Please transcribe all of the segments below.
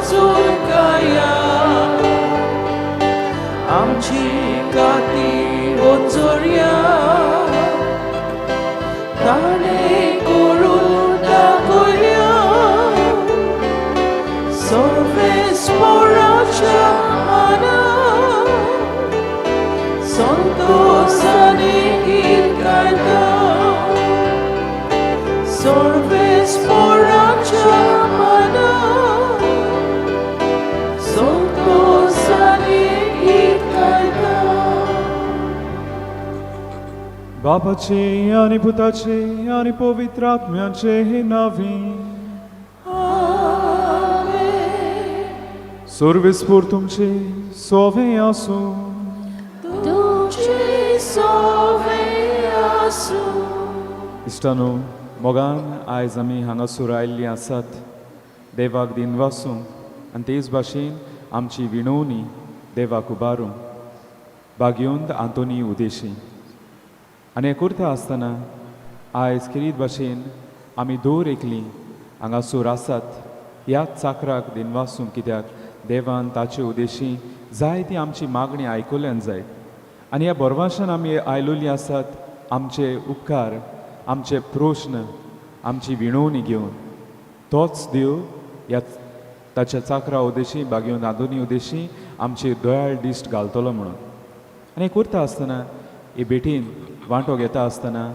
चुकाया आमची काती वचोरया ताणें करून दाखोवया सर्वेस्पराच्या मनाक संतोषाने गीत गायता सर्वेस्पराच्या मनाक संतोषाने गीत गायता. बापाचे आनी पुताचे आनी पवित्र आत्म्याचे नांवी. आमेन. सर्वेस्पोर तुमचे सोवे आसूं. तुमचे सोवे आसूं. इश्टानो, मोगान आयज आमी हांगासर आयिल्लीं आसात देवाक दिनवासूंक आनी तेच भाशेन आमची विणवणी देवाक उबारूंक बागयोंत आंतोनी उदेशी. आनी हें करता आसतना आयज खेरीत भाशेन आमी दर एकलीं हांगासर आसात ह्याच चाकराक दिनवासूंक, कित्याक देवान ताचे उदेशी जायती आमची मागणी आयकुल्यान जायत. आनी ह्या बरवाशान आमी आयलोलीं आसात आमचे उपकार, आमचे प्रश्न, आमची विणवणी घेवन. तोच देव ह्या ताच्या चाकरा उदेशी, बागयोन आंतोनी उदेशी आमची दयाळ दिश्ट घालतलो म्हणून. आनी हें करता आसतना, हे भेटीन वांटो घेता आसतना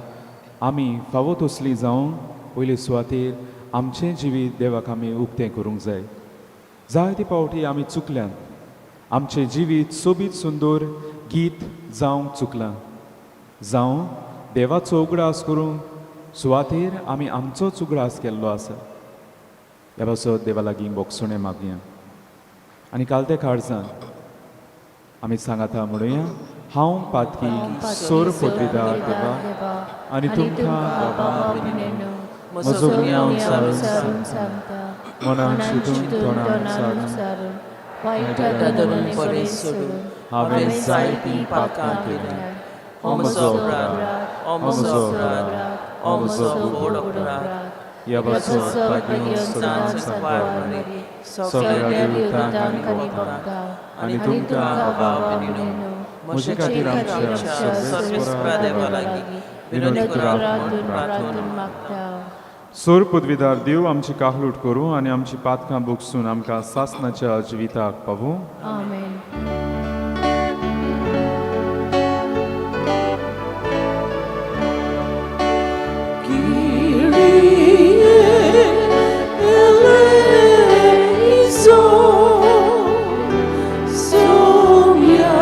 आमी फावो तसली जावन पयले सुवातेर आमचें जिवीत देवाक आमी उक्तें करूंक जाय. जायते फावटी आमी चुकल्यात, आमचें जिवीत सोबीत सुंदर गीत जावंक चुकलां, जावं देवाचो उगडास करूंक सुवातेर आमी आमचोच उगडास केल्लो आसा. ह्या पासत देवा लागीं भोगसणें मागया आनी कालते काळजान आमी सांगाता म्हणुया, हांव पातकी सोर पदवीदार देवा आनी तुमकां बाबा म्हजो गुन्यांव सारून सांगता, मनान चिंतून तोंडान सारून वायट धरून बरें सोडून हांवें जायतीं पातकां केलीं. हो म्हजो अपराध, हो म्हजो अपराध, हो म्हजो व्हड अपराध. ह्या पासत भाग्योन सदांच सांकवार मरी, सगळ्या देवतांक आनी भक्तांक आनी तुमकां बाबा भयणीनो म्हजे खातीर आमच्या सर्वेस्परा देवा लागीं विनवणी करात म्हूण प्रार्थना मागता. सोर पदवीदार देव आमची काहलूट करूं आनी आमची पातकां भोगसून आमकां सासनाच्या जिविताक पावूं. आमेन. Kyrie eleison, somia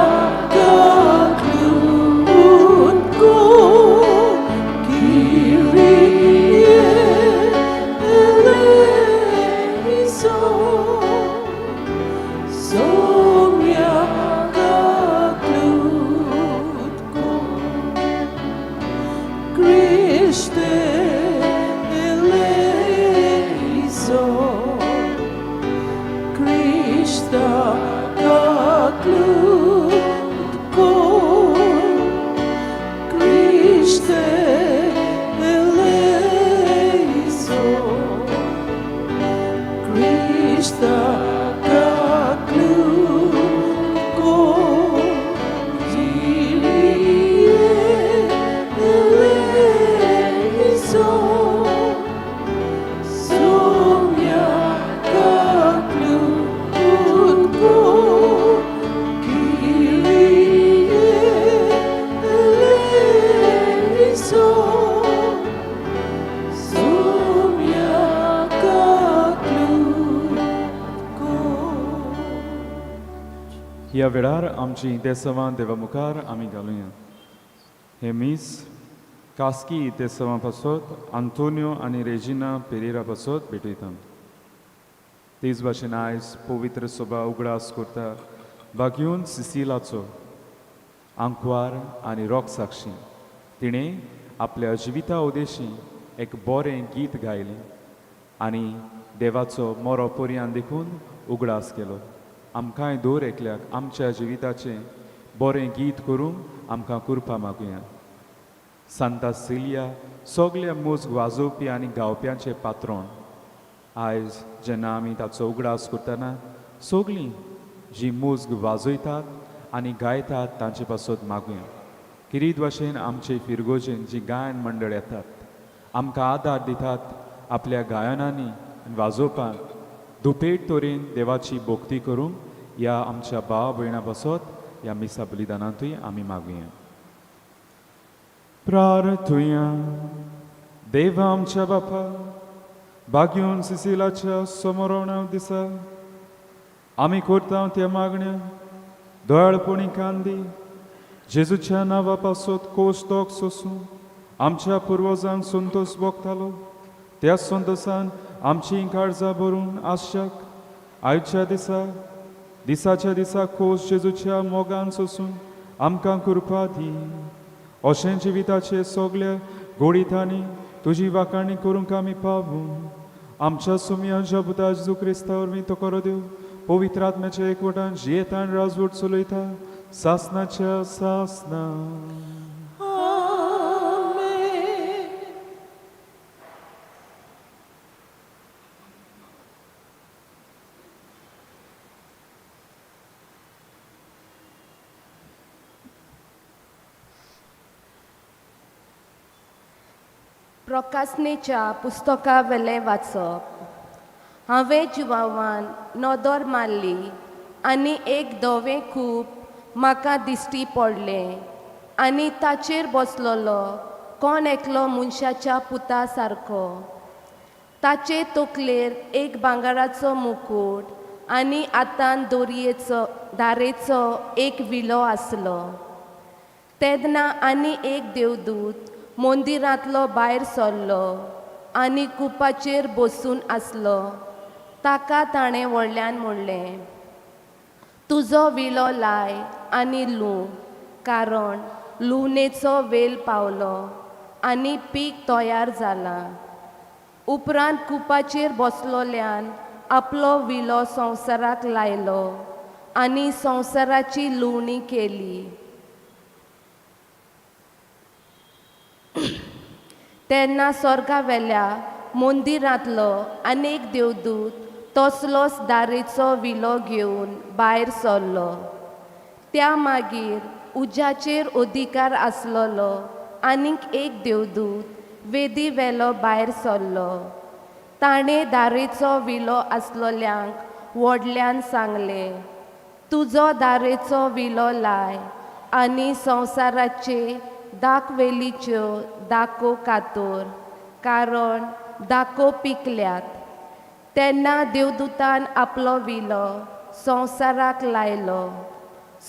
kaklutko. Kyrie eleison, somia kaklutko. Christe eleison, Christa kaklutko. Christe eleison, Christa kaklutko. Kyrie eleison, somia kaklutko. Kyrie eleison, somia kaklutko. ह्या वेळार आमची देसवां देवा मुखार आमी घालुया. हे मीस कास्की देसवां पासत आंतोनियो आनी रेजिना पेरेरा पासत भेटयता. तेच भाशेन आयज पवित्र सभा उगडास करता बागयोन सिसिलाचो, आंकवार आनी रोग साक्षी. तिणें आपल्या जिविता उदेशी एक बरें गीत गायलें आनी देवाचो मोरो पर्यान देखून उगडास केलो. आमकांय दर एकल्याक आमच्या जिविताचें बरें गीत करूंक आमकां कृपा मागुया. सांता सिलिया सगल्या मुज्ग वाजोवपी आनी गावप्यांचे पात्रोण. आयज जेन्ना आमी ताचो उगडास करतना सगळीं जी मुज्ग वाजयतात आनी गायतात तांचे पासत मागुया. किरीत भाशेन आमचे फिरगोजेन जी गायन मंडळ येतात आमकां आदार दितात आपल्या गायनांनी आनी वाजोवपान दुपेट तरेन देवाची भक्ती करूंक ह्या आमच्या भाव भयणां पासत ह्या मिसा बलिदानांतूय आमी मागुया. प्रार्थुया. देवा आमच्या बापा, बागेवन सिसिलाच्या समोरवणा दिसा आमी करता त्या मागण्या दयाळपणी कांदी जेजूच्या नांवा पासत कोश तोक सोसूं आमच्या पुर्वजांक संतोष भोगतालो त्या संतोशान आमची काळजां भरून आसच्याक आयच्या दिसा दिसाच्या दिसा खोस जेजूच्या मोगान सोसून आमकां कृपा दी. अशें जिविताचे सगल्या गोडितांनी तुजी वाखाणी करूंक आमी पावूं. आमच्या सुमया जबुता जेजू क्रिस्ता वरवीं तो करो देव पवित्र आत्म्याच्या एकवटान जियेतान राजवट चलयता सासनाच्या सासना. प्रकासनेच्या पुस्तका वेलें वाचप. हांवें जिवावान नदर मारली आनी एक धवें खूब म्हाका दिश्टी पडलें आनी ताचेर बसलेलो कोण एकलो मनशाच्या पुता सारको. ताचे तकलेर एक भांगराचो मुकूट आनी हातान दोरयेचो दारेचो एक विलो आसलो. तेन्ना आनी एक देवदूत मंदिरांतलो भायर सरलो आनी कुपाचेर बसून आसलो. ताका ताणें व्हडल्यान म्हणलें, तुजो विलो लाय आनी लूं, कारण लुवणेचो वेल पावलो आनी पीक तयार जालां. उपरांत कुपाचेर बसलोल्यान आपलो विलो संवसाराक लायलो आनी संवसाराची लुवणी केली. तेन्ना स्वर्गा वेल्या मंदिरांतलो आनी एक देवदूत तसलोच दारेचो विलो घेवन भायर सरलो. त्या मागीर उज्याचेर अधिकार आसलेलो आनीक एक देवदूत वेदी वेलो भायर सरलो. ताणें दारेचो विलो आसलेल्यांक व्हडल्यान सांगलें, तुजो दारेचो विलो लाय आनी संवसाराचे दाखवेलीच्यो दाको कातोर, कारण दाको पिकल्यात. तेन्ना देवदूतान आपलो विलो संवसाराक लायलो.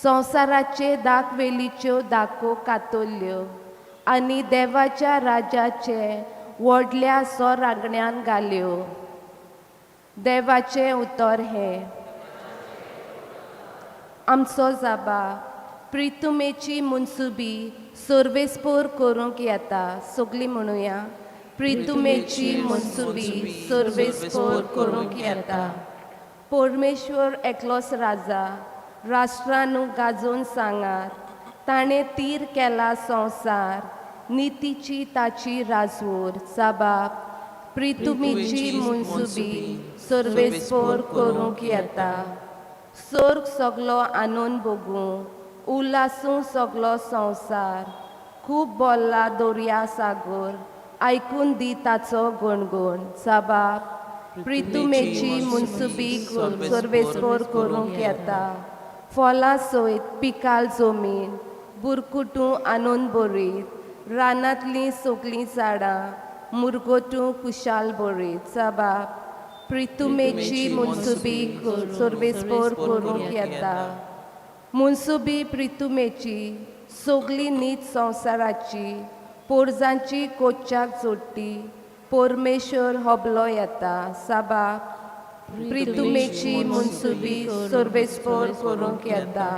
संवसाराचे दाखवेलीच्यो दाको कातरल्यो आनी देवाच्या राज्याचे व्हडल्या सोरांगण्यान घाल्यो. देवाचें उतर हें. आमचो जाबा प्रितुमेची मनसुबी सर्वेस्पोर करूंक येता. सगळीं म्हणुया, प्रितुमेची मनसुबी सर्वेस्पोर करूंक येता. परमेश्वर एकलोच राजा, राष्ट्रानू गाजोवन सांगात, ताणें तीर केला संवसार, नितीची ताची राजवट. जाबाब प्रितुमेची मनसुबी सर्वेस्पोर करूंक येता. सर्ग सगलो आनंद भोगूं, उल्हासूं सगलो संवसार, खूब बोल्ला दर्या सागोर, आयकून दी ताचो गणगण. जाबाब प्रितुमेची मनसुबी सर्वेस्पोर करूंक येता. फळां सयत पिकाल जमीन, बुरकुटूं आनंद बरीत, रानांतलीं सगलीं झाडां मुरगटूं खुशाल बरीत. जाबाब प्रितुमेची मनसुबी सर्वेस्पोर करूंक येता. मनसुबी प्रितुमेची सगली नीत संवसाराची, पोरजांची कोच्याक जोडटी, परमेश्वर होबलो येता. साबाब प्रितुमेची मनसुबी सर्वेस्पोर करूंक येता.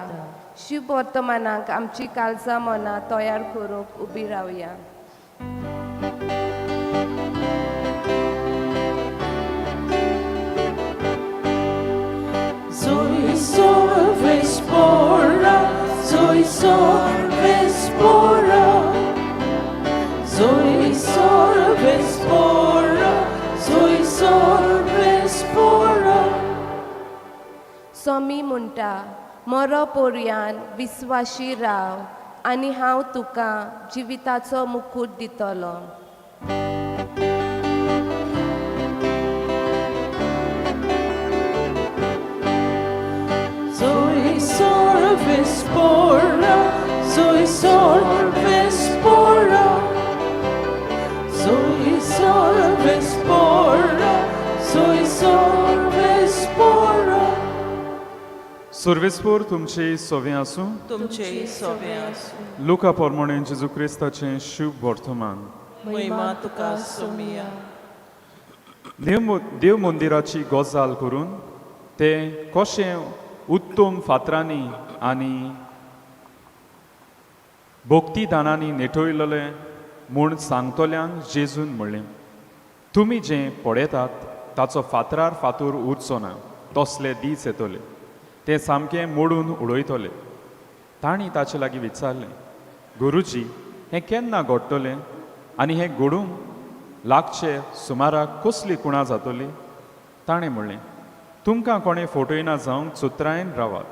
शुभ वर्तमानाक आमची काळजां मनां तयार करूंक उबी रावया. Zoe sorvespora, Zoe sorvespora, Zoe sorvespora, Zoe sorvespora. Somi म्हणटा मरो पोरयान विस्वाशी राव आनी हांव तुका जिविताचो मुकूट दितलो. Zoe sorves pora, Zoe sorves pora, Zoe sorves pora, Zoe sorves pora. सुर्वेस्पोर तुमचे सोवे आसूं. तुमचे सोवे आसूं. लुका पोरमोणे जेजू क्रिस्ताचें शुभ वर्तमान. महिमा तुका सोमिया. देव देव मंदिराची गजाल करून ते कशें उत्तम फातरांनी आनी भक्ती दानांनी नेटयलेले म्हूण सांगतल्यांक जेजून म्हणलें, तुमी जें पळयतात ताचो फातरार फातूर उरचो ना, तसले दीस येतले ते सामकें मोडून उडयतले. तांणी ताचे लागीं विचारलें, गुरुजी, हें केन्ना घडटलें आनी हें घडूंक लागचे सुमाराक कसली कुणां जातली? ताणें म्हणलें, तुमकां कोणें फटयना जावंक चुत्रायन रावात.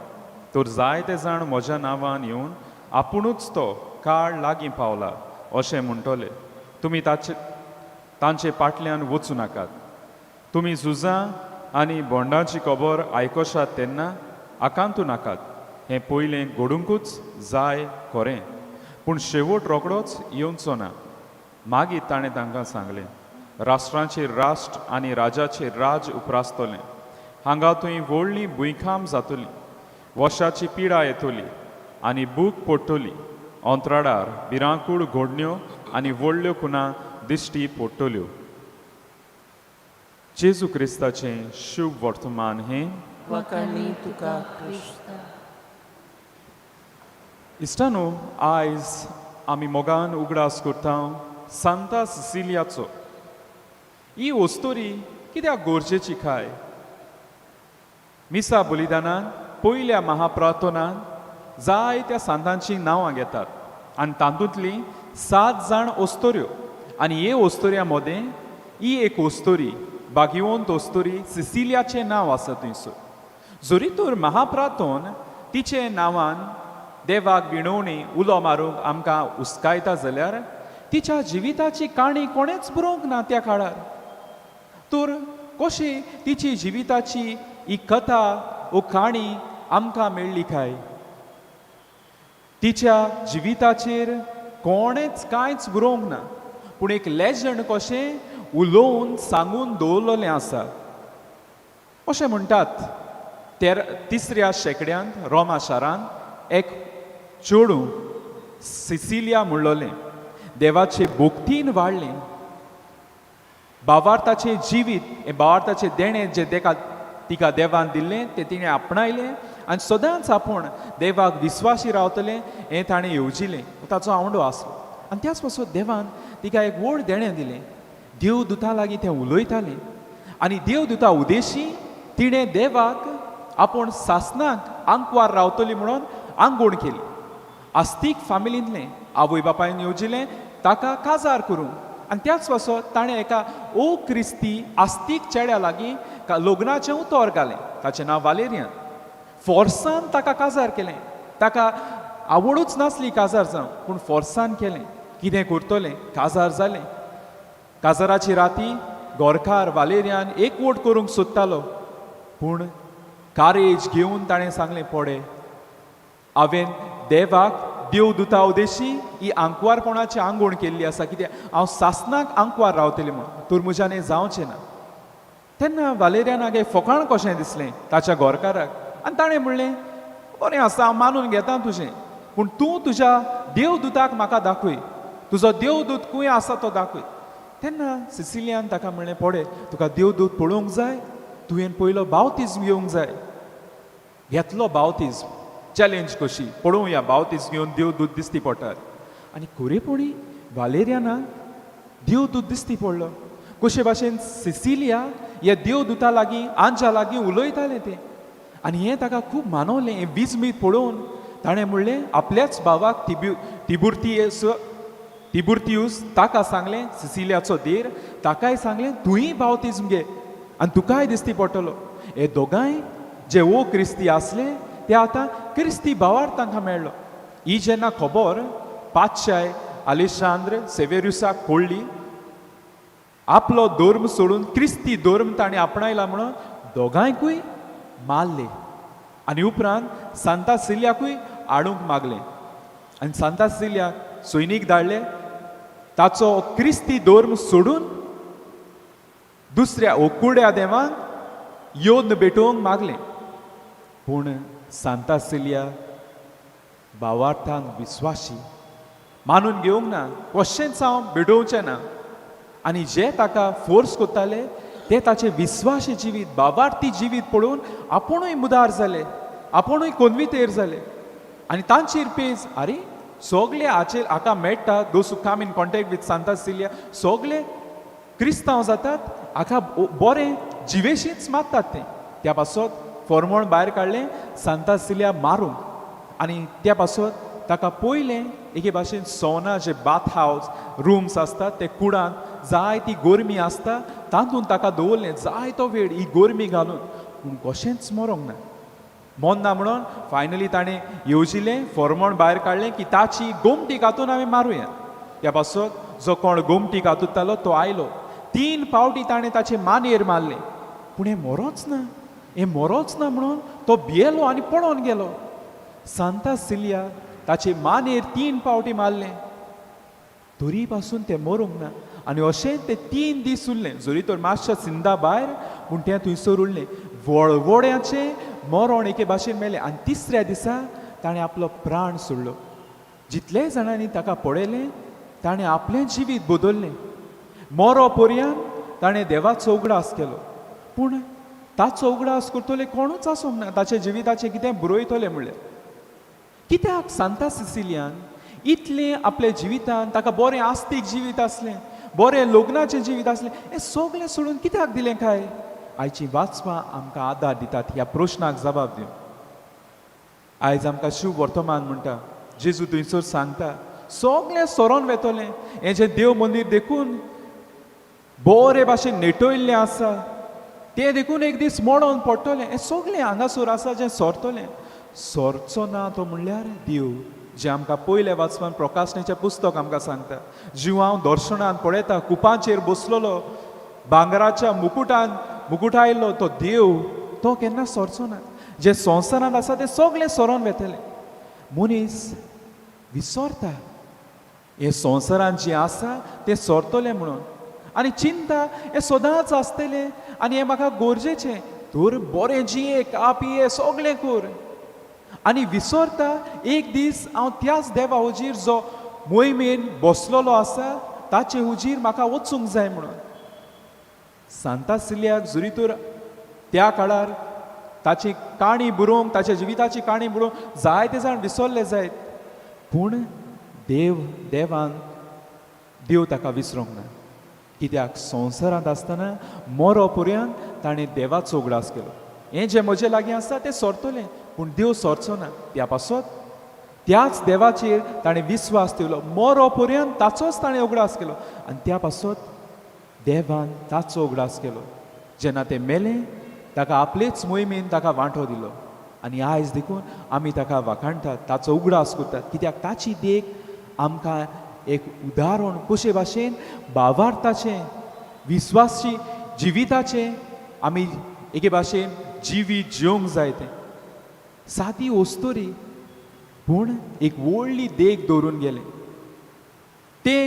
तर जायते जाण म्हज्या नांवान येवन आपुणूच तो काळ लागीं पावला अशें म्हणटले. तुमी ताचे तांचे पाटल्यान वचूं नाकात. तुमी झुजां आनी बोंडाची खबर आयकोशात तेन्ना आकांतू नाकात. हें पयलें घडुंकूच जाय खरें, पूण शेवट रोखडोच येवचो ना. मागीर ताणें तांकां सांगलें, राष्ट्रांचेर राष्ट्र आनी राजाचेर राज उप्रासतलें. हांगा थंय व्हडली भुंयकांप जातली, वशाची पिडा येतली आनी भूक पडटली. अंतराळार भिरांकूळ घडण्यो आनी व्हडल्यो खुणा दिश्टी पडटल्यो. जेजू क्रिस्ताचें शुभ वर्तमान हें. वाखाणी तुका क्रिस्ता. इश्टानो, आयज आमी मोगान उगडास करता सांता सिसिलियाचो. ही वस्तोरी कित्याक गरजेची काय? मिसा बलिदानान पयल्या महाप्रार्थनान जायत्या सांतांचीं नांवां घेतात आनी तातूंतलीं 7 जाण ओस्तोऱ्यो आनी हे ओस्तोऱ्या मदें ही एक ओस्तोरी भाग्यवंत ओस्तोरी सिसिलियाचें नांव आसा थंयसर. जरी तर महाप्रार्थन तिचे नांवान देवाक विणवणी उलो मारूंक आमकां उस्कायता जाल्यार तिच्या जिविताची काणी कोणेंच बरोवंक ना त्या काळार. तर कशी तिची जिविताची ही कथा ओ काणी आमकां मेळ्ळी काय? तिच्या जिविताचेर कोणेंच कांयच बरोवंक ना, पूण एक लेजंड कशें उलोवन सांगून दवरलेलें आसा. अशें म्हणटात, तिसऱ्या शेंकड्यांत रोमा शारांत एक चेडूं सिसिलिया म्हणलोलें देवाचे भक्तीन वाडलें. बावार्थाचें जिवीत हें बावार्थाचें देणें जें तिका देवान दिल्लें तें तिणें आपणायलें आनी सदांच आपूण देवाक विस्वासी रावतलें हें ताणें येवजिलें. ताचो आवंडो आसलो आनी त्याच पासून देवान तिका एक व्हड देणें दिलें. देवदुता लागीं तें उलयतालें आनी देवदुता उदेशी तिणें देवाक आपूण सासनाक आंकवार रावतली म्हणून आंगवण केली. आस्तीक फामिलींतलें आवय बापायन येवजिलें ताका काजार करूंक आनी त्याच पासत ताणें एका ओ क्रिस्ती आस्तीक चेड्या लागीं लग्नाचें उतर घालें. ताचें नांव वालेरियन. फोर्सान ताका काजार केलें. ताका आवडूच नासली काजार जावं, पूण फोर्सान केलें. कितें करतलें, काजार जालें. काजाराची राती गोरकार वालेरियान एकवट करूंक सोदतालो, पूण कारेज घेवन ताणें सांगलें, पडे हांवें देवाक देवदुता उदेशी ही आंकवारपणाची आंगवण केल्ली आसा, कित्याक हांव सासनाक आंकवार रावतलें म्हूण, तर म्हज्यान जावचें ना. तेन्ना वालेरियानाक एक फकाण कशें दिसलें ताच्या गोरकाराक आनी ताणें म्हणलें, बरें आसा, हांव मानून घेता तुजें, पूण तूं तुज्या देवदुताक म्हाका दाखय, तुजो देवदूत खंय आसा तो दाखय. तेन्ना सिसिलियान ताका म्हणलें, पडे तुका देवदूत पळोवंक जाय, तुवें पयलो बावतिज्म घेवंक जाय. घेतलो बावतिज्म, चॅलेंज कशी, पळोवया बावतिज्म घेवन देवदूत दिसती पडटात. आनी खरेपणी वालेरियानाक देवदूत दिसती पडलो. कशे भाशेन सिसिलिया ह्या देवदुता लागीं आंजा लागीं उलयतालें तें आनी हें ताका खूब मानवलें. हें विजमीत पळोवन ताणें म्हणलें आपल्याच भावाक तिबुर्तियूस ताका सांगलें, सिसिलियाचो देर, ताकाय सांगलें तुंय बावतिज्म घे आनी तुकाय दिसती पडटलो. हे दोगांय जे ओ क्रिस्ती आसले ते आतां क्रिस्ती भावार्थ तांकां मेळ्ळो. ही जेन्ना खबर पातशाय आलेशांद्र सेवेरुसाक कळ्ळी, आपलो धर्म सोडून क्रिस्ती धर्म ताणें आपणायला म्हणून दोगांयकूय मारले आनी उपरांत सांता सिल्याकूय हाडूंक मागलें आनी सांता सिल्याक सैनीक धाडले ताचो क्रिस्ती धर्म सोडून दुसऱ्या ओकुड्या देवांक येवन भेटोवंक मागलें. पूण सांता सिलिया भावार्थान विस्वाशी मानून घेवंक ना, कशेंच हांव भेटोवचें ना. आनी जे ताका फोर्स करताले ते ताचे विस्वाशी जिवीत, भावार्थी जिवीत पळोवन आपुणूय मुदार जाले, आपुणूय कोनवितेर जाले आनी तांचेर पेज आरे सगले हाचेर हाका मेळटा. Those who come in contact with Santa Cecilia सगले क्रिस्तांव जातात, हाका बरें जिवेशीच मागतात ते. त्या पासत फॉर्मोण भायर काडलें सांता सिलिया मारूंक आनी त्या पासत ताका पयलें एके भाशेन सोना जे बाथ हावज रुम्स आसतात ते कुडांत जाय ती गरमी आसता तातूंत ताका दवरलें जायतो वेळ ही गरमी घालून, पूण कशेंच मरोंक ना. मन ना म्हणून फायनली ताणें येवजिलें, फॉर्मोण भायर काडलें की ताची गोमटी घातून आमी मारुया. त्या पासत जो कोण गोमटी घातुतालो तो आयलो, 3 फावटी ताणें ताचे मानयेर मारलें, पूण हें मरोच ना, हें मरोच ना म्हणून तो भियेलो आनी पळोवन गेलो. सांता सिलिया ताचे मानेर 3 फावटी मारलें तरी पासून तें मरूंक ना आनी अशें तें 3 दीस उरलें. जरी तर मातशें सिंदा भायर पूण तें थंयसर उरलें. वळवळ्याचें मरण एके भाशेन मेलें आनी तिसऱ्या दिसा ताणें आपलो प्राण सोडलो. जितले जाणांनी ताका पळयलें ताणें आपलें जिवीत बदललें. मरो पर्यंत ताणें देवाचो उगडास केलो, पूण ताचो उगडास करतले कोणूच आसूंक ना. ताच्या जिविताचें कितें बरयतले म्हणल्यार कित्याक सांता सिसिलियान इतलें आपल्या जिवितान ताका बरें आस्तीक जिवीत आसलें, बरें लग्नाचें जिवीत आसलें, हें सगळें सोडून कित्याक दिलें काय? आयची वाचपां आमकां आदार दितात ह्या प्रश्नाक जबाब दिवन. आयज आमकां शिव वर्तमान म्हणटा, जेजू थंयसर सांगता सगळें सरोन वेतलें, हें जें देव मंदीर देखून बरे भाशेन नेटयल्लें आसा तें देखून एक दीस मोडोन पडटलें, हें सगळें हांगासर आसा जें सरतलें. सरचो ना तो म्हणल्यार देव, जें आमकां पयल्या वाचपान प्रकाशनेचें पुस्तक आमकां सांगता. जीव हांव दर्शनान पळयता कुपांचेर बसलेलो भांगराच्या मुकुटान मुकुटायल्लो तो देव, तो केन्ना सरचो ना. जे संवसारांत आसा तें सगळें सरोन वेतलें. मनीस विसरता हें संवसारांत जें आसा तें सरतलें म्हणून आनी चिंता हें सदांच आसतलें आनी हें म्हाका गरजेचें, तर बरें जिये का पिये सगळें कर आनी विसरता एक दीस हांव त्याच देवा हुजीर जो मोहिमेन बसलेलो आसा ताचे हुजीर म्हाका वचूंक जाय म्हणून. सांता सिलियाक जरी तर त्या काळार ताची काणी बरोवंक, ताच्या जिविताची काणी बरोवंक जायते जाण विसरले जायत, पूण देव देवान देव ताका विसरूंक ना. कित्याक संवसारांत आसतना मरो पर्यंत ताणें देवाचो उगडास केलो. हें जें म्हजे लागीं आसा तें सरतलें, पूण देव सरचो ना. त्या पासत त्याच देवाचेर ताणें विस्वास ठेवलो, मरो पर्यंत ताचोच ताणें उगडास केलो आनी त्या पासत देवान ताचो उगडास केलो. जेन्ना तें मेलें ताका आपलेच मोहिमेन ताका वांटो दिलो आनी आयज देखून आमी ताका वाखाणटात, ताचो उगडास करतात. कित्याक ताची देख आमकां एक उदाहरण कशे भाशेन भावार्थाचें, विस्वासी जिविताचें आमी एके भाशेन जिवीत जिवंक जाय. तें सादी वस्तुरी पूण एक व्हडली देख दवरून गेलें. ते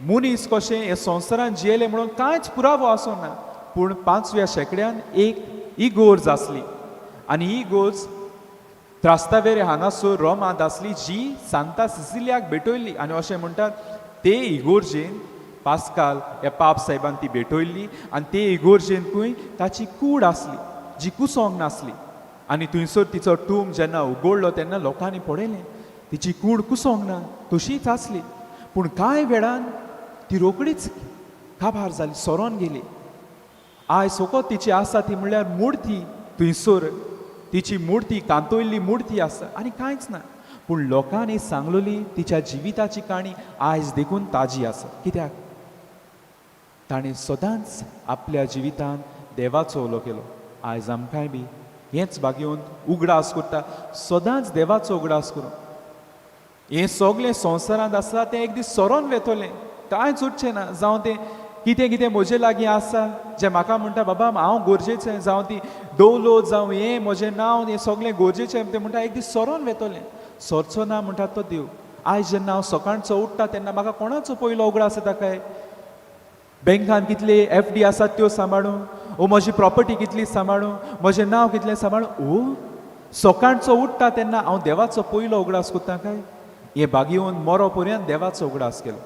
मनीस कशें हे संवसारांत जियेले म्हणून कांयच पुरावो आसना, पूण 5व्या शेंकड्यान एक इगोर्ज आसली आनी ही इगोर्ज त्रास्तावेरे हांगासर रोमांत आसली, जी सांता सिसिलियाक भेटयल्ली आनी अशें म्हणटात ते इगोर्जेन पास्काल ह्या पाप साहेबान ती भेटयल्ली आनी ते इगोर्जेनकूय ताची कूड आसली जी कुसोंक नासली आनी थंयसर तिचो टूम जेन्ना उगडलो तेन्ना लोकांनी पळयलें तिची कूड कुसोंक ना, तशीच आसली. पूण कांय वेळान ती रोकडीच काबार जाली, सरोन गेली. आयज फकत तिची आसा ती म्हणल्यार मुर्ती, थंयसर तिची मुर्ती कांतोयल्ली मुर्ती आसा आनी कांयच ना. पूण लोकांनी सांगलोली तिच्या जिविताची काणी आयज देखून ताजी आसा. कित्याक ताणें सदांच आपल्या जिवितांत देवाचो उलो केलो. आयज आमकांय बी हेंच भाग्यवंत उगडास करता. सदांच देवाचो उगडास करूं. हें सगलें संवसारांत आसा तें एक दीस सरोन वेतलें, कांयच उरचें ना. जावं तें कितें कितें म्हजे लागीं आसा जें म्हाका म्हणटा बाबा हांव गरजेचें, जावं ती दवलो, जावं हें म्हजें नांव, हें सगलें गरजेचें, तें म्हणटा एक दीस सरोन वेतलें. सरचो ना म्हणटा तो देव. आयज जेन्ना हांव सकाळचो उठ्ठा तेन्ना म्हाका कोणाचो पयलो उगडास येता काय? बँकान कितले एफ डी आसात त्यो सांबाळूं, ओ म्हजी प्रॉपर्टी कितली सांबाळूं, म्हजें नांव कितलें सांबाळूं? ओ सकाळचो उठ्ठा तेन्ना हांव देवाचो पयलो उगडास करता काय? हे भाग्यवंत मरो पर्यंत देवाचो उगडास केलो.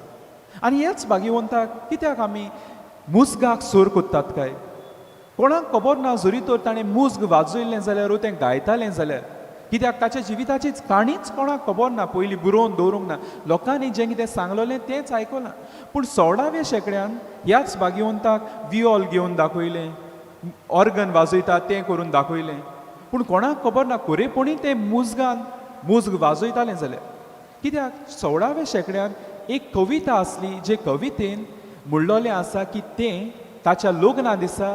आनी ह्याच भाग्यवंताक कित्याक आमी मुजगाक सूर करतात काय? कोणाक खबर ना जरी तर ताणें मुजग वाजयल्लें जाल्यार, तें गायतालें जाल्यार, कित्याक ताच्या जिविताचीच काणीच कोणाक खबर ना, पयलीं बरोवन दवरूंक ना, लोकांनी जें कितें सांगलेलें तेंच आयकलां. पूण 16व्या शेंकड्यान ह्याच भाग्यवंताक वियोल घेवन दाखयलें, ऑर्गन वाजयता तें करून दाखयलें. पूण कोणाक खबर ना खरेपणी तें मुजगान मुजग वाजयतालें जाल्यार. कित्याक 16व्या शेंकड्यान एक कविता आसली जे कवितेन म्हणलोलें आसा की तें ताच्या लग्ना दिसा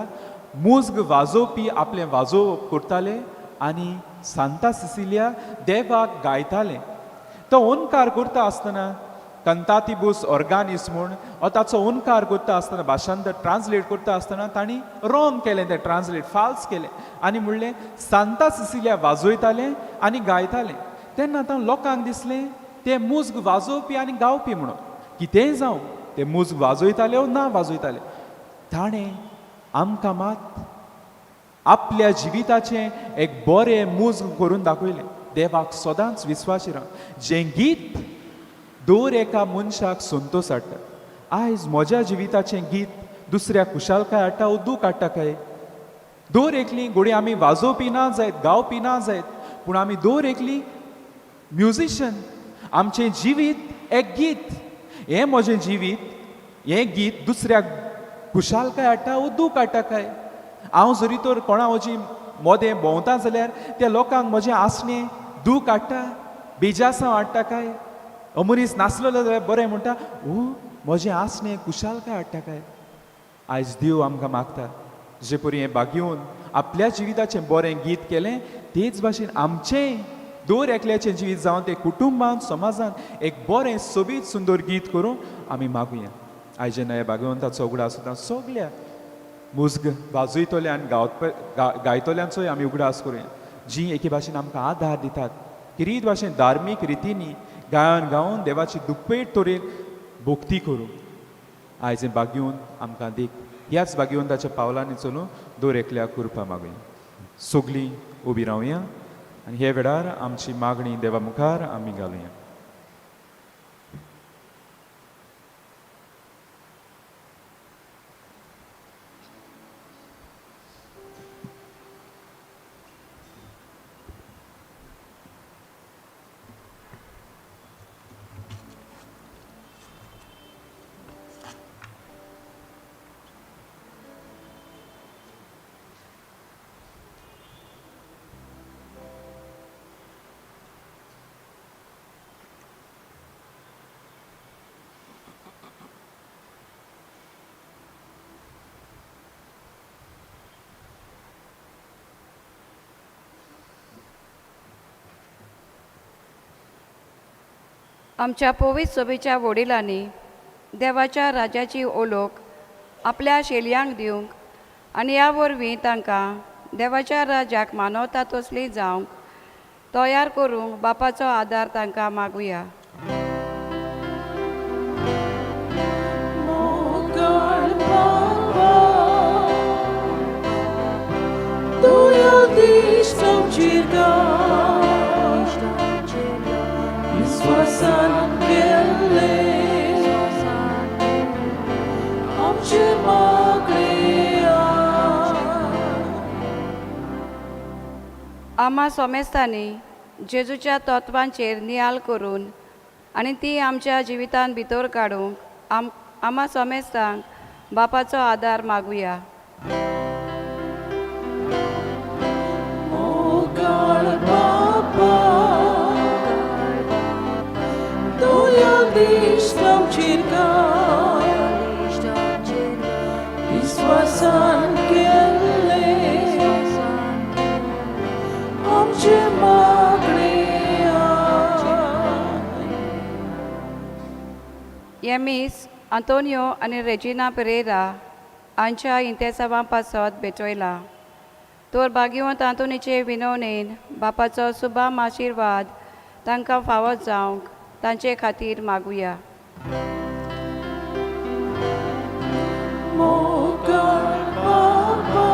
मुजग वाजोवपी आपलें वाजोवप करताले आनी सांता सिसिलिया देवाक गायतालें. तो ओंकार करता आसतना कंतातिबूस ऑर्गानीस म्हूण हो ताचो ओंकार करता आसतना, भाशांतर ट्रान्सलेट करता आसतना तांणी रॉंग केलें, तें ट्रान्सलेट फाल्स केलें आनी म्हणलें सांता सिसिलिया वाजयतालें आनी गायतालें. तेन्ना आतां लोकांक दिसलें ते मुजग वाजोवपी आनी गावपी म्हणून. कितेंय जावं, ते मुजग वाजयताले वो ना वाजयताले, ताणें आमकां मात आपल्या जिविताचें एक बरें मुजग करून दाखयलें. देवाक सदांच विस्वासी राव, जें गीत दर एका मनशाक संतोश हाडटा. आयज म्हज्या जिविताचें गीत दुसऱ्या खुशालकाय हाडटा वो दूख हाडटा काय? दर एकली घोडी आमी वाजोवपी ना जायत, गावपी ना जायत, पूण आमी दर एकली म्युजिशन. आमचें जिवीत एक गीत. हें म्हजें जिवीत, हें गीत दुसऱ्याक खुशालकाय हाडटा वो दूख हाडटा काय? हांव जरी तर कोणा वची मोदें भोंवता जाल्यार त्या लोकांक म्हजें आसणें दूख हाडटा, बेजासांव हाडटा काय? अमरीस नासलेलो जाल्यार बरें म्हणटा, ओ म्हजें आसणें खुशालकाय हाडटा काय? आयज देव आमकां मागता, जे परी हें भाग्योवन आपल्या जिविताचें बरें गीत केलें, तेच भाशेन आमचें दर एकल्याचें जिवीत जावन तें कुटुंबान, समाजान एक बरें सोबीत सुंदर गीत करूं आमी मागुया. आयज जेन्ना ह्या भाग्यवंताचो उगडास सुद्दां सगल्या मुजग वाजयतल्या आनी गायतल्यांचोय आमी उगडास करुया, जी एके भाशेन आमकां आदार दितात, किरीत भाशेन धार्मीक रितींनी गायन गावन देवाची दुप्पेट तरेन भक्ती करूं. आयज हें भाग्यवंत आमकां देख, ह्याच भाग्यवंताच्या पावलांनी चलून दर एकल्याक कृपा मागुया. सगलीं उबी रावया आनी हे वेळार आमची मागणी देवा मुखार आमी घालुया. आमच्या पवित्र सभेच्या वडिलांनी देवाच्या राज्याची ओलोक आपल्या शेलयांक दिवंक आनी ह्या वरवीं तांकां देवाच्या राज्याक मानवता तसली जावंक तयार करूंक बापाचो आदार तांकां मागुया. मोगाळ बाबा, तुया दिश्ट आमचेर घाल, विस्वासान केल्ले आमचे मागणे आयक. आमा सोमेस्तांनी जेजूच्या तत्वांचेर नियाळ करून आनी ती आमच्या जिवितांत भितर काडूंक आमा सोमेस्तांक बापाचो आदार मागुया. मोगाळ बाबा, तुया दिश्ट आमचेर घाल, विस्वासान केल्ले हें मीस आंतोनियो आनी रेजिना पेरेरा हांच्या इंतेसांवा पासत भेटयलां. तर भाग्यवंत आंतोनीचे विनवणेन बापाचो सुभाम आशिर्वाद तांकां फावो जावंक तांचे खातीर मागुया. मोगाळ बाबा,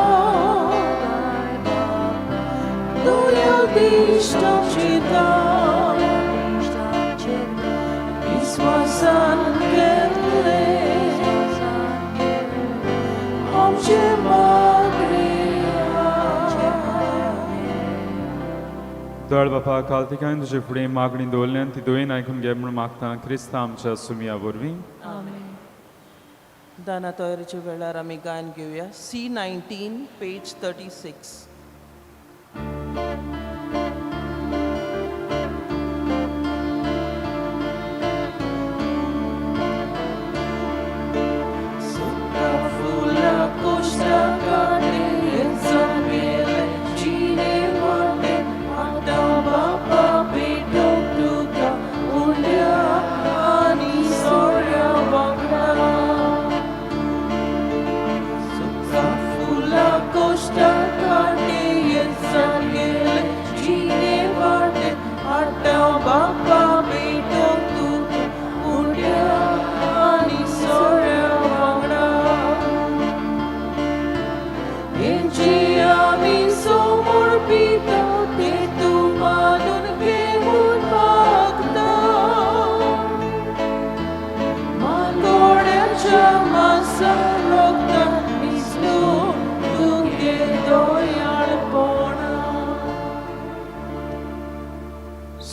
दया दिश्टाचेता, विस्वासान केल्ले आमचे मागणे. दयाळ बापा, काल तिकांय तुजे फुडें मागणी दवरल्यान ती दोयेन आयकून घे म्हूण मागता क्रिस्ता आमच्या सुमया वरवीं. दाना तयारीच्या वेळार आमी गायन घेवया C 19 page 36. फुला कोश्टा काडे सांगेले जिणे वाटे आतां बापा भेटोवंक तुका उंड्या आनी सोऱ्या वांगडा. सुका फुला कोश्टा काडे सांगेले जिणे वाटे आतां बापा भेटोवंक तुका उंड्या आनी सोऱ्या वांगडा. हेंची आमी समर्पिता ते तूं मानून घेवन मागता. मानगोड्याच्या मासा रोगता मिसळून तुगे दयाळपणा.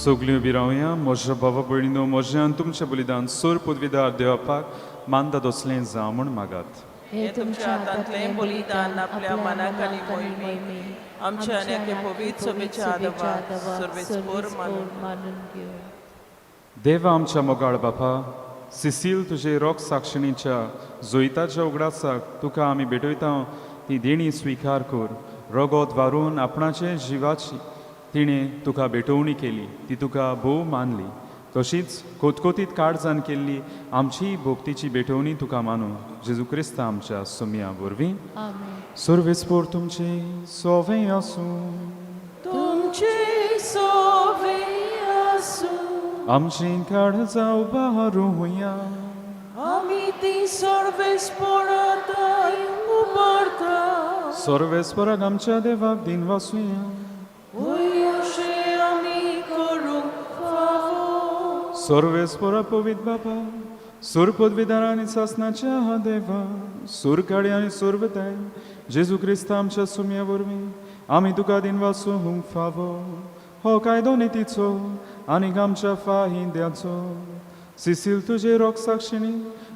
सगल्यो उबी रावया. म्हज्या भावा भयणीनो, म्हजें आनी तुमचें बलिदान सोर पदवीदार देवपाक मानता तसलें जावं म्हूण मागात. हे तुमच्या हातांतलें बलिदान आपल्या मनाक आनी मोहिमेक आमच्या आनी एके पवित्र सभेच्या आदवाक सर्वेस्पोर मानून घेवं. देवा आमच्या मोगाळ बापा, सिसील तुजे रोग साक्षिणीच्या जोयताच्या उगडासाक तुका आमी भेटयता ती देणी स्विकार कर. रोगोत वारून आपणाचे जिवाची तिणें तुका भेटवणी केली, ती तुका भोव मानली. तशीच कोतकोतीत काळजान केल्ली आमची भोक्तीची भेटवणी तुका मानू, जेजू क्रिस्ता आमच्या सुमया वरवीं. सर्वेस्पोर तुमचे सोवे आसूं. तुमचे सोवे आसूं. आमची काळजां उबारुया. आमी ती सर्वेस्पोराताय उबारता. सर्वेस्पराक आमच्या देवाक दिन वासुया. वय अशें आमी करूंक फावो. सर्वेस्परा पवित्र बापा, सुरपदवीदार आनी सासनाच्या देवा, सुरकाडी आनी सुरवताय जेजू क्रिस्ता आमच्या सुमया वरवीं आमी तुका दिन वासूंक फावो. हो कायदो नितीचो आनी आमच्या फाहिद्याचो. सिसील तुजे रोग साक्षिणी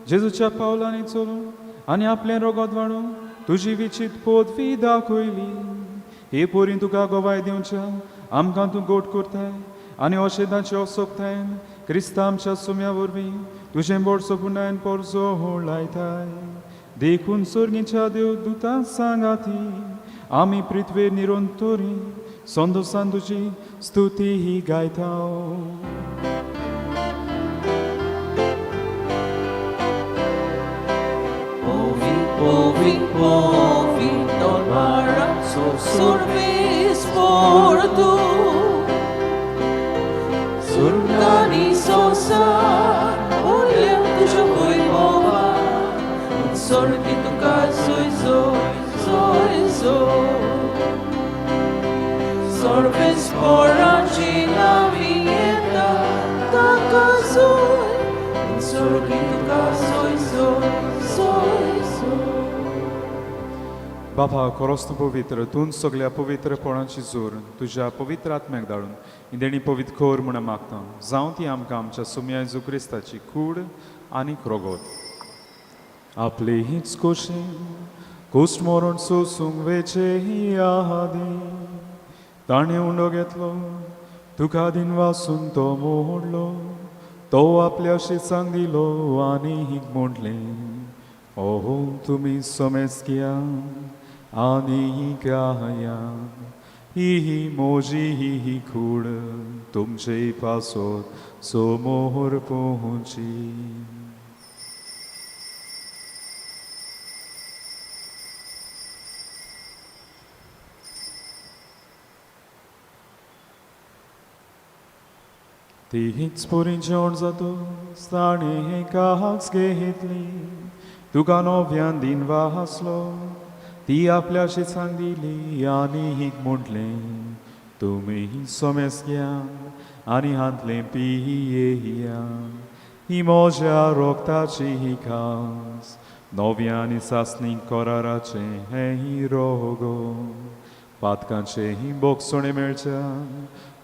जेजूच्या पावलांनी चलून आनी आपलें रोगोत वाडून तुजी विचीत पदवी दाखयली. हे पोरीं तुका गवाय दिवच्या आमकां तूं गोट करताय आनी अशें तांचे असोकतायन क्रिस्ता आमच्या सुम्या वरवीं तुजें बोडसो पुणायन पोरजो लायताय. देखून सोर्गीच्या देव दुतां सांगाती आमी पृथ्वेर निरंतरी संतोसान तुजी स्तुती ही गायता. Povi, povi, povi, dolmara, survis portu. Surgani sosa, olhem tujo bova, sorgi tuka soi zoi, zoi zoi. Sorves poracina vieta, taka zoi, sorgi tuka soi zoi, zoi zoi. बाबा खरोच तूं पवित्र, तूं सगल्या पवित्रपणाची जोर तुज्या पवित्र आत्म्याक धाडून ही देणी पवित्र कर म्हूण मागता. जावं ती आमकां आमच्या सुमया जेजू क्रिस्ताची कूड आनी रोगोत. आपले हीच कोशे कोश्ट मरण सोसूंक वेचे आदी ताणें उंडो घेतलो, तुका दिन वासून तो मोडलो, तो आपल्या शिसांक दिलो आनी म्हणलें, ओहो तुमी समेस्किया आनी गाया, ही मोजी ही कूड तुमचे पासत समोर पोंची. तीच पुरी जेवण जातूच ताणें कास घेतली तुका नव्यान दिन वासलो ती आपल्या शिसांक दिली आनी म्हटलें तुमी सोमेस घ्या आनी हांतलें पियेया ही म्हज्या रोगताची ही खास नव्या आनी सासणी कराराचें हें रोगो पातकांचें ही बोगसणें मेळच्या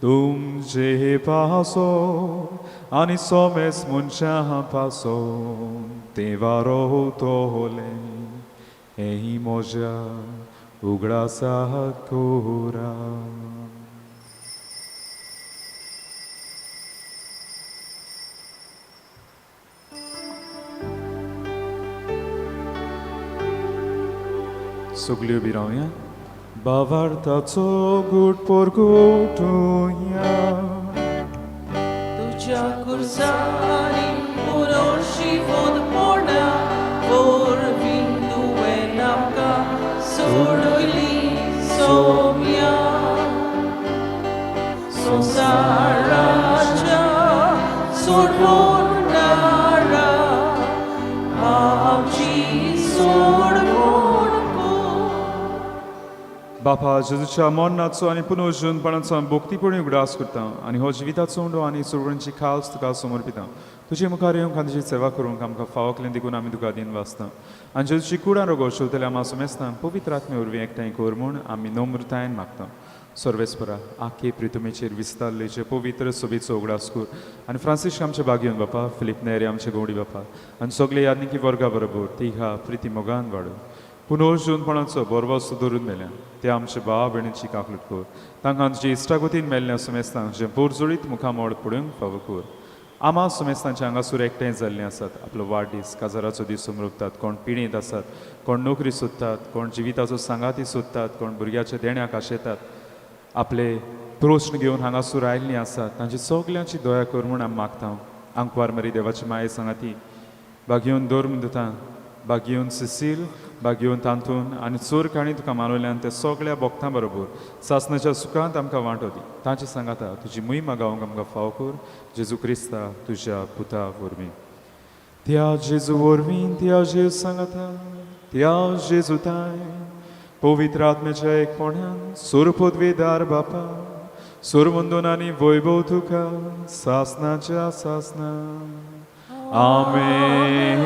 तुमचे पासो आनी सोमेस मनशां पासो देवा तोले हें म्हज्या उगडासा कोरा. सगल्यो बी रावया बावार्थाचो गूट पोरगुटुया. तुज्या कुर्सानी पुरोशी पोडा वरवीं तुवें आमकां सोडयली सोम्या संवसाराच्या सोडवणारा आमची सोडवण कर. बापा जेजूच्या मरणाचो आनी पुनर्जीवनपणाचो आमी भक्तीपणी उगडास करता आनी हो जिविताचो उंडो आनी सुरवणची खास तुका समर्पिता. तुजे मुखार येवंक आनी तुजी सेवा करूंक आमकां फावो केलें देखून आमी तुका दिन वाचता आनी जेजूची कुडां रोगो शेवतल्या आमा सुमेस्तां पवित्र आत्मे वरवीं एकठांय कर म्हूण आमी नम्रतायेन मागता. सर्वेस्परा आखे प्रितुमेचेर विस्तारले जे पवित्र सोबीचो उगडास कर आनी फ्रांसिस्क आमचे बागयोन बापा, फिलीप नेरी आमचे गौडी बापा आनी सगळे यादनिकी वर्गा बरोबर तिघा प्रिती मोगान वाडून पुनर्जीवनपणाचो बरवस धरून मेल्या ते आमचे भाव भयणीची काकलूट कर. तांकां तुजे इश्टागतीन मेल्ल्या सुमेस्तांक जें पोरजोळीत मुखामोड पळोवंक फावो कर. आमा सुमेस्तांचे हांगासूर एकठांय जाल्ले आसात आपलो वाडदीस काजाराचो दीस समरुपतात. कोण पिणेंत आसात, कोण नोकरी सोदतात, कोण जिविताचो सांगाती सोदतात, कोण भुरग्याच्या देण्याक आशेतात, आपले प्रस्न घेवन हांगासूर आयिल्लीं आसात. तांची सगल्यांची दया कर म्हूण आमी मागता. आंकवार मरी देवाची माये सांगाती बागयोवन दवर म्हूण दिता. बागयोवन सिसील, बागयोवन तांतून आनी चोर काणी तुका मानवल्यान ते सगळ्या भक्तां बरोबर सासणाच्या सुखांत आमकां वांटो दी. तांचे सांगाता तुजी मोहीमा गावंक आमकां फावो कर जेजू क्रिस्ता तुज्या पुता वरवीं. त्या जेजू वरवीं, त्या जेजू सांगाता, त्या जेजू ताय पवित्र आत्म्याच्या एकपणान सोरपदवेदार बापा सोरवंदन आनी वैभव तुका सासनाच्या सासना. आमेन.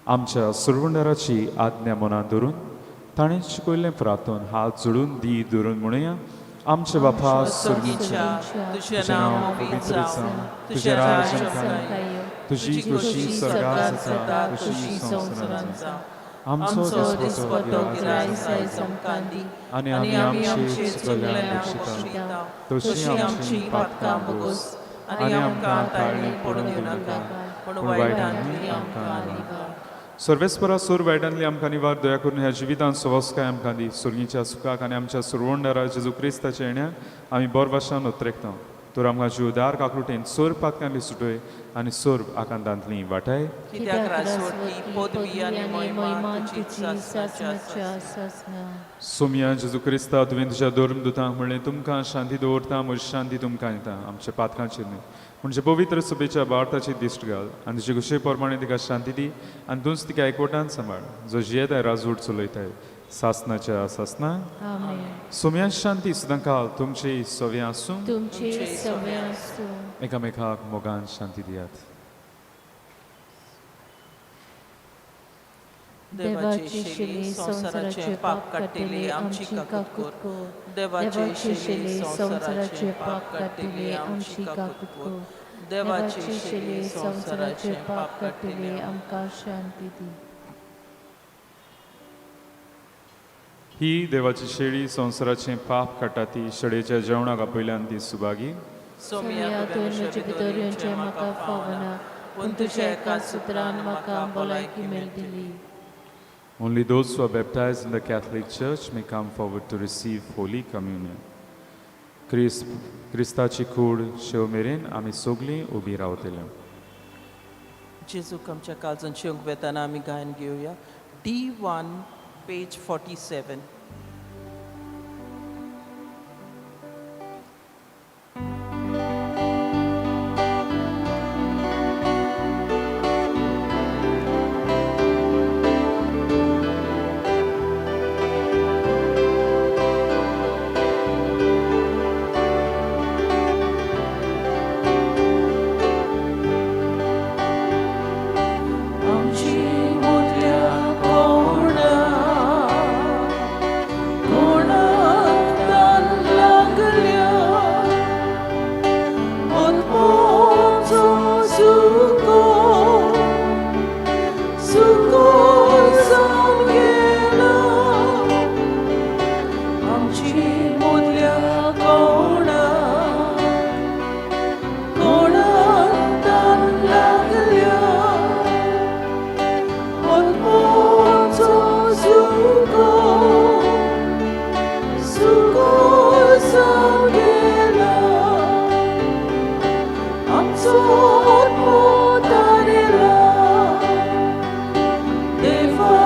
आमच्या सुरवंडाराची आज्ञा मनात धरून ताणें शिकयल्लें प्रार्थन हात जोडून दी धरून म्हणुया. आमच्या बापा स्वर्गीच्या तुझें नांव पवित्र जावं, तुझें राज्य आमकां येवं, तुजी खोशी स्वर्गात जाता तशी संवसारांत जावं. आमचो दिसपट्टो गिरायक आयज आमकां दी आनी आनी आमी आमी आमची आमची चुकल्यांक चुकलेल्यांक बक्षिता बक्षिता तशी आमची पातकां बोस आनी आमकां ताळणी पडूं दिवनाका, पूण वायटांतली आमकां निवार. सर्वेस्परा सूर वायटांतली आमकां निवार दया करून ह्या जिवितांत सवस्काय आमकां दी. सुर्गीच्या सुखाक आनी आमच्या सुरवंडारा जेजू क्रिस्ताच्या येण्याक आमी बोरवाशान उतरेकता. तर आमकां जीवदार काकलुटेन सोर पातकांतली सुटय आनी सोर आकांतांतली वाटाय. कित्याक रासवटी पदवी आनी महिमा तुजी सासणाच्या सासना. सोमया जेजू क्रिस्ता तुवें तुज्या धर्मदुतांक म्हणलें तुमकां शांती दवरता, म्हजी शांती तुमकां दिता. आमच्या पातकांचेर न्हय म्हणजे पवित्र सभेच्या भारताची दिश्ट घाल आनी तुजे खुशे प्रमाणे तिका शांती दी आनी तूंच तिका एकवटान सांबाळ जो जियेताय राजवट चलयताय सासनाच्या सासना. आमेन. सोमया शांती सुद्दां काल तुमची सव्या आसूं. तुमचे सवे आसूं. एकामेकाक मोगान शांती दियात. देवाची शेली संवसाराचें पाप काडटली आमची काकूत कर. देवाची शेली संवसाराचें पाप काडटली आमची काकूत कर. देवाची शेली संवसाराचें पाप काडटली आमकां शांती दी. ही देवाची शेळी संवसाराचें पाप काडटा ती शेळयेच्या जेवणाक आपयल्यान ती सुभागी. सोमया तुवें म्हजे भितर येवचें म्हाका फावना, पूण तुज्या एका सुत्रान म्हाका भलायकी मेळटली. Only those who are baptized in the Catholic Church may come forward to receive Holy Communion. क्रिस्ताची कूड शेव मेरेन आमी सगलीं उबी रावतले. जेजूक आमच्या काळजान शेवंक वेताना आमी गायन घेवया D1 page 47. आमची मुदल्या कोणा कोणाक तान लागल्या आत्मोचो सुको सुको जावन गेला आमचो आत्मो तारेला देवा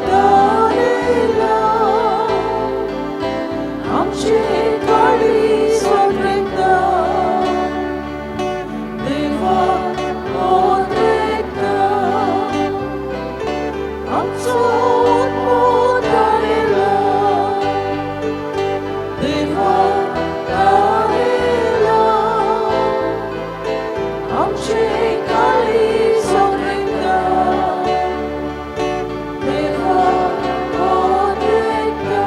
तारेला आमचे काळी सोडता देवा ओतरेता आमचो आत्मो तारेला देवा तारेला आमचे काळी सोडता देवा ओतरेता.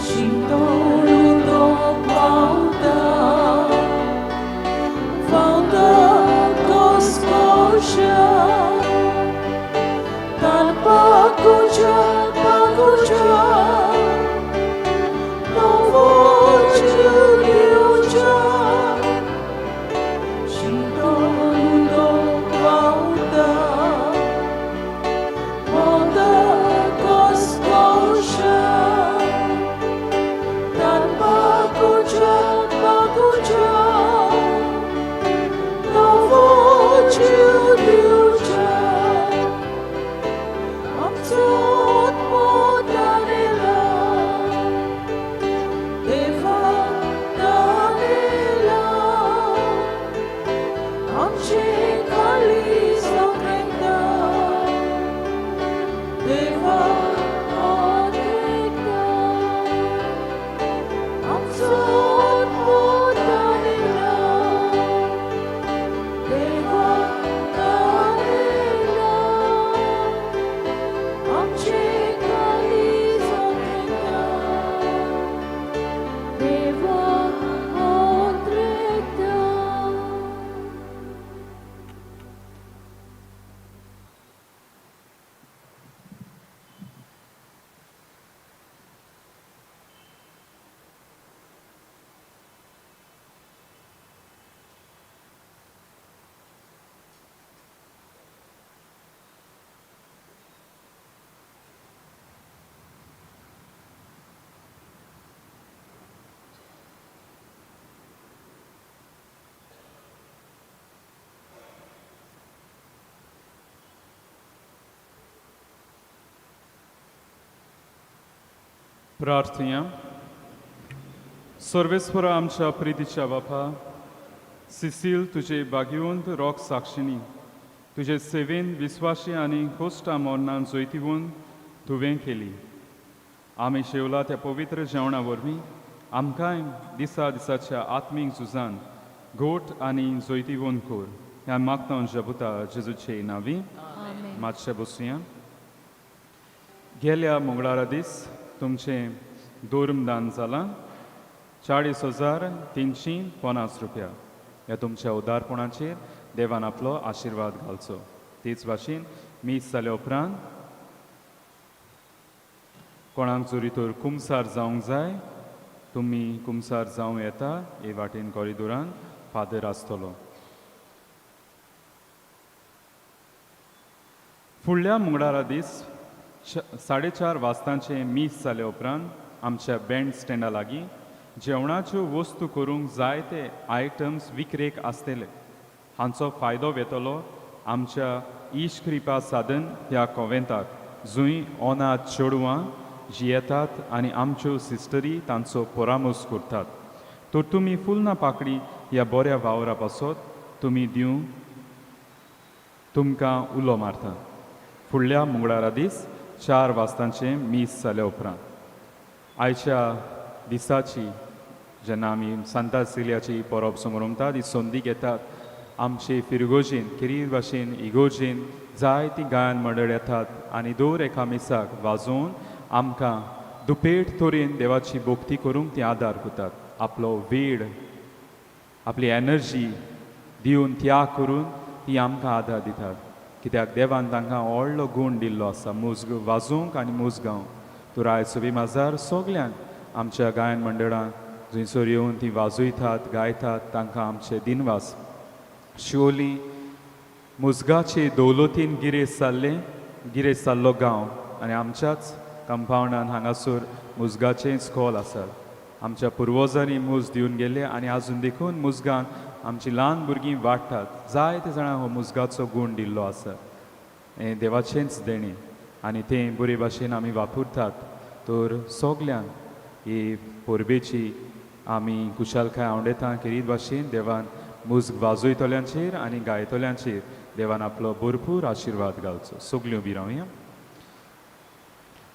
शितोळू पावता फावता कोसकोशा तान पाकुच्या पाकुच्या नवोच दिवच्या शितोळू पावता फावता कोसकोशा तान पाकुच्या पाकुच्या नवोच दिवच्या आमचो आत्मो तारेला देवा तारेला आमचे काळी सोडता देवा ओतरेता आमचो आत्मो तारेला देवा तारेला आमचे काळी सोडता देवा ओतरेता. प्रार्थया. सर्वेस्वरा आमच्या प्रितीच्या बापा, सिसील तुजे भाग्यवंत रोग साक्षिणी तुजे सेवेन विस्वाशी आनी खोश्टा मरणान जैतिवून तुवें केली. आमी शेवला त्या पवित्र जेवणा वरवीं आमकांय दिसा दिसाच्या आत्मीक झुजान घोट आनी जैतिवंत कर ह्या मागता जबुता जेजूचे नावी. मातशें बसुया. गेल्या मंगळारा दीस तुमचें धर्मदान जालां 40,350 रुपया. ह्या तुमच्या उदारपणाचेर देवान आपलो आशिर्वाद घालचो. तेच भाशेन मीस जाल्या उपरांत कोणाक जरी तर कुमसार जावंक जाय तुमी कुमसार जावं येता. हे वाटेन कॉरिडोरान फादर आसतलो. फुडल्या मंगळारा दीस 4:30 वाजतांचें मीस जाल्या उपरांत आमच्या बँड स्टँडा लागीं जेवणाच्यो वस्तू करूंक जायते आयटम्स विक्रेक आसतले. हांचो फायदो घेतलो आमच्या इश कृपा साधन ह्या कोवेंताक जंय अनाथ चेडवां जियेतात आनी आमच्यो सिस्टरी तांचो परामर्श करतात. तर तुमी फुलना पाकडी ह्या बऱ्या वावरा पासत तुमी दिवंक तुमकां उलो मारता. फुडल्या मंगळारा दीस 4 वाजतांचें मीस जाल्या उपरांत आयच्या दिसाची जेन्ना आमी सांता सिलियाची परब समरमतात ही संदी घेतात. आमचे फिरगोजीन खेरीत भाशेन इगोर्जीन जायतीं गायन मंडळ येतात आनी दर एका मिसाक वाजोवन आमकां दुपेट तरेन देवाची भक्ती करूंक ती आदार करतात. आपलो वेळ, आपली एनर्जी दिवन त्याग करून ती आमकां आदार दितात, कित्याक देवान तांकां व्हडलो गूण दिल्लो आसा मुजग वाजोवंक आनी मुज गावंक. तर आयज सोबी माजार सगल्यांक आमच्या गायन मंडळांक जंयसर येवन ती वाजयतात गायतात तांकां आमचे दिनवास. शिवोली मुजगाचे दौलतीन गिरेस्त जाल्लें गिरेस्त जाल्लो गांव आनी आमच्याच कंपावंडान हांगासर मुजगाचें स्कॉल आसा. आमच्या पुर्वजांनी मुज दिवन गेले आनी आजून देखून मुजगान आमची ल्हान भुरगीं वाडटात. जायते जाणां हो मुजगाचो गूण दिल्लो आसा, हें देवाचेंच देणें आनी तें बरे भाशेन आमी वापरतात. तर सगल्यांक ही परबेची आमी खुशालकाय आवडयता. खेरीत भाशेन देवान मुज वाजयतल्यांचेर आनी गायतल्यांचेर देवान आपलो भरपूर आशिर्वाद घालचो. सगल्यो उबी रावया.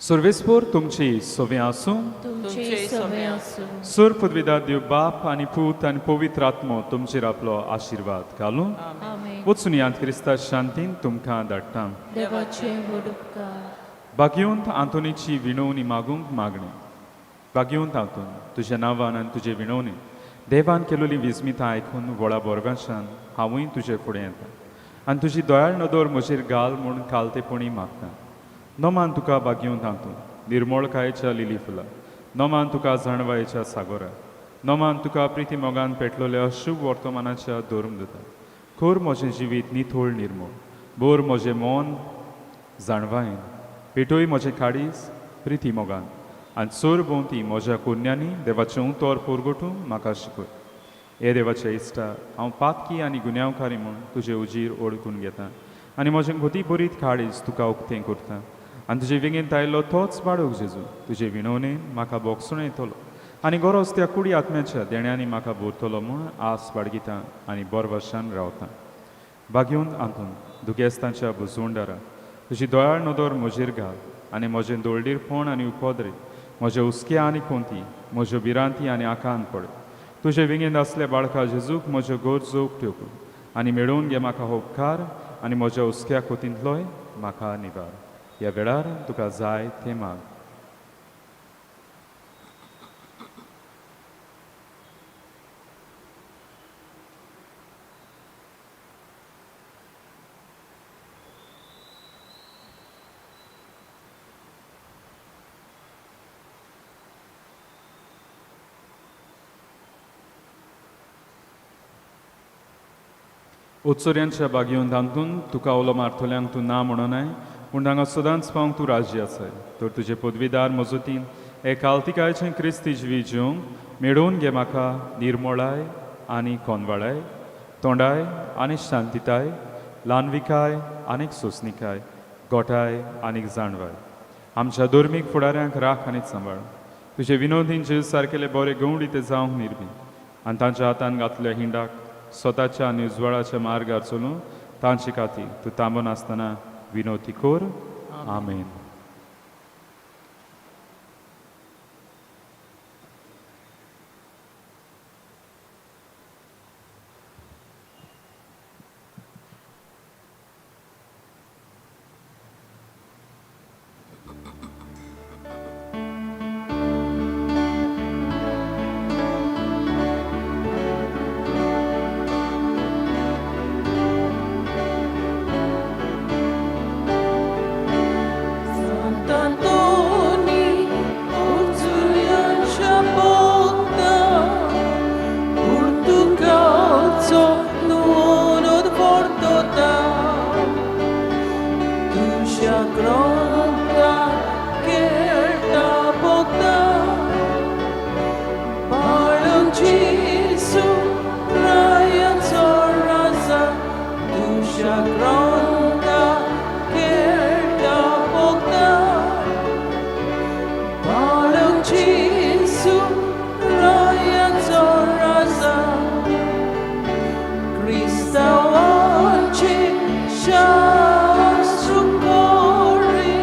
सर्वेस्पोर तुमची सोवे आसूं. तुमचे सवे आसूं. सुर पदवीदार देव बाप आनी पूत आनी पवित्र आत्मो तुमचेर आपलो आशिर्वाद घालूं. आमेन. वचून यात क्रिस्ता शांतीन तुमकां धाडटा. देवाचे व्हड उपकार. भाग्यवंत आंतोनीची विणवणी मागूंक मागणें. भाग्यवंत आंतोन, तुज्या नांवान आनी तुजे विणवणी देवान केलोली विस्मितां आयकून व्हडा बोरगांशान हांवूय तुजे फुडें येता आनी तुजी दयाळ नदर म्हजेर घाल म्हूण कालतेपणी मागता. नमान तुका भाग्यवंत आंतोन, निर्मळकायेच्या लिली फुलां, नमान तुका जाणवायेच्या सागोरा, नमान तुका प्रिती मोगान पेटलोल्या अशुभ वर्तमानाच्या धर्मदूता. खोर म्हजें जिवीत निथोळ निर्मळ, बोर म्हजें मन जाणवायेन, पेटोय म्हजें काडीस प्रिती मोगान आनी चोर भोंवती म्हज्या कुन्यांनी देवाचें उतर पोरगोटूंक म्हाका शिकय. हे देवाच्या इश्टा, हांव पातकी आनी गुन्यांवकारी म्हूण तुजे उजीर ओळखून घेता आनी म्हजें गोती बरीत काळीज तुका उक्तें करता आनी तुजे वेंगेंत आयलो तोच बाळूक जेजू तुजे विणवणेन म्हाका बोगसणो येतलो आनी गरज त्या कुडी आत्म्याच्या देण्यांनी म्हाका भरतलो म्हूण आस बाळगिता आनी बरवशान रावता. बागेवन आंतून दुगेस्तांच्या बुजवंडारा तुजी दयाळ नदर म्हजेर घाल आनी म्हजें दोळडीरपण आनी उपद्रे, म्हजे हुस्के आनी कोंती, म्हज्यो भिरांती आनी आकांत पळय. तुजे वेंगेंत आसल्या बाळका जेजूक म्हज्यो गरजो उक्त्यो कर आनी मेळोवन घे म्हाका हो उपकार आनी म्हज्या हुस्क्या कोतींतलोय म्हाका निवार. ह्या वेळार तुका जाय तें माग. उत्सर्यांच्या बागेवन धांतून तुका उलो मारतल्यांक तूं ना म्हणोनाय, पूण तांकां सदांच पावंक तूं राजी आसाय. तर तुजे पदवीदार मजतीन हे कालतिकायचें क्रिस्ती जिवी जिवंक मेळोवन घे म्हाका निर्मोळाय आनी कोनवाळाय, तोंडाय आनी शांतिताय, ल्हानविकाय आनी सोंसणिकाय, गोठाय आनी जाणवाय. आमच्या धर्मीक फुडाऱ्यांक राख आनी सांबाळ. तुजे विनोदीन जीव सारकेले बरे गवडी ते जावंक निर्मी आनी तांच्या हातान घातल्या हिंडाक स्वताच्या आनी उजवाडाच्या मार्गार चलून तांचे खातीर तूं थांबून आसतना विनोती कर. आमेन. Sant'Antoni, Urzuriancia Bogda, Portugalzo, Nuono Portota, Tuscia Gronda, Kerta Bogda, Barlon Jesu, Ryan Soraza, Tuscia Gronda, Kerta Bogda, Barlon Jesu, Ryan Soraza, Cristo oggi, Shastru Cori,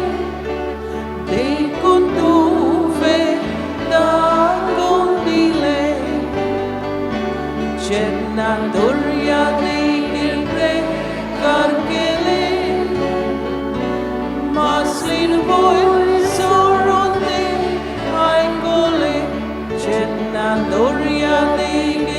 दर्या देगेर.